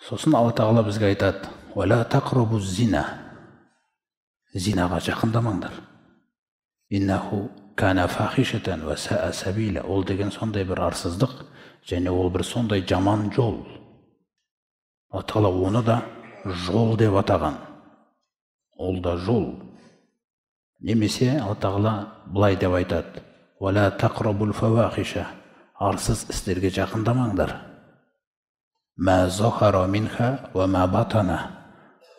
Сосын Алла Тағала бізге айтады: «Уәлә тақрабу зина», зинаға жақындамаңдар. Иннаху кана фахишатан уа саа сабила. Ол деген сондай бір арсыздық, және ол бір сондай жаман жол. Алла Тағала оны да жол деп атаған. Ол да жол. Немесе Алла Тағала былай деп айтады: «Уәлә тақрабул фауахиша», арсыз істерге жақындамаңдар. Мә захара минха уа мә батана,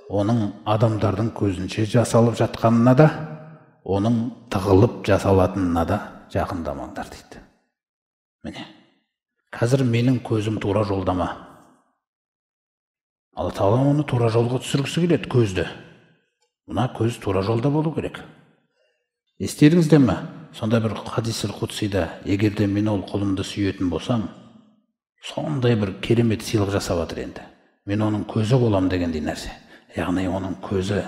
оның адамдардың көзінше жасалып жатқанына да, оның тығылып жасалатынына да жақындамаңдар дейді. Міне, қазір менің көзім тура жолда ма? Алла Тағала оны тура жолға түсіргісі келеді көзді. Мына көз тура жолда болу керек. Естеріңізде ме? Сонда бір хадисіл құдсида, егер де мен ол құлымды сүйетін болсам, сондай бір керемет сыйлық жасап жатыр енді. Мен оның көзі болам дегендей нәрсе. Яғни оның көзі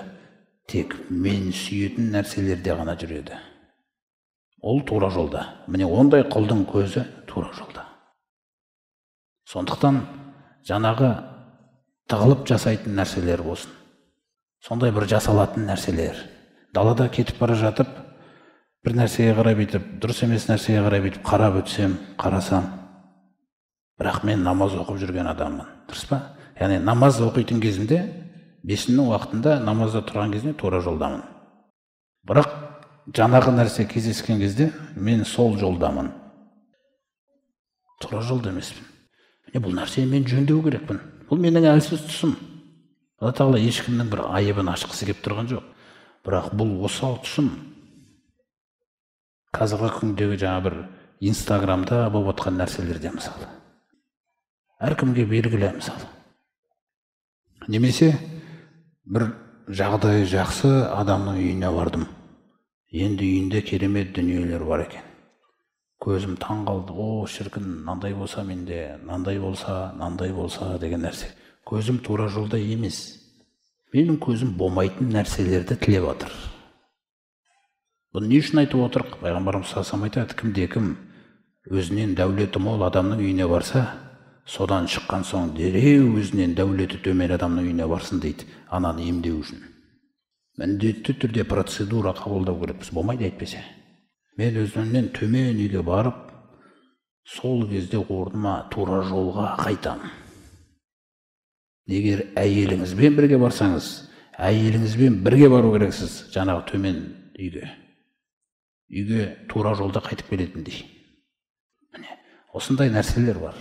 тек мен сүйетін нәрселерде ғана жүреді. Ол тура жолда. Міне, ондай құлдың көзі тура жолда. Сондықтан жаңағы тығылып жасайтын нәрселер болсын, сондай бір жасалатын нәрселер. Далада кетіп бара жатып, бір нәрсеге қарай бүйтіп, дұрыс емес нәрсеге қарай бүйтіп қарап өтсем, қарасам, бірақ мен намаз оқып жүрген адаммын, дұрыс па? Яғни намаз оқитын кезімде, бесіннің уақытында намазда тұрған кезімде тура жолдамын. Бірақ жаңағы нәрсе кездескен кезде мен сол жолдамын. Тура жолда емеспін. Міне, бұл нәрсені мен жөндеу керекпін. Бұл менің әлсіз тұсым. Алла Тағала ешкімнің бір айыбын ашқысы келіп тұрған жоқ. Бірақ бұл осал тұсым. Қазіргі күндегі жаңа бір Инстаграмда болып жатқан нәрселерде мысалы. Әркімге белгілі мысалы. Немесе бір жағдайы жақсы адамның үйіне бардым. Енді үйінде керемет дүниелер бар екен. Көзім таң қалды. О, шіркін, мынандай болса менде, мынандай болса, мынандай болса деген нәрсе. Көзім тура жолда емес. Менің көзім болмайтын нәрселерді тілеп жатыр. Бұны не үшін айтып отырық? Пайғамбарымыз саллаллаху алейхи вассалам айтады, кімде кім өзінен дәулеті мол адамның үйіне барса, содан шыққан соң дереу өзінен дәулеті төмен адамның үйіне барсын дейді, ананы емдеу үшін. Міндетті түрде процедура қабылдау керекпіз, болмайды әйтпесе. Мен өзімнен төмен үйге барып, сол кезде орныма тура жолға қайтамын. Егер әйеліңізбен бірге барсаңыз, әйеліңізбен бірге бару керексіз жаңағы төмен үйге. Үйге тура жолда қайтып келетіндей. Міне, осындай нәрселер бар.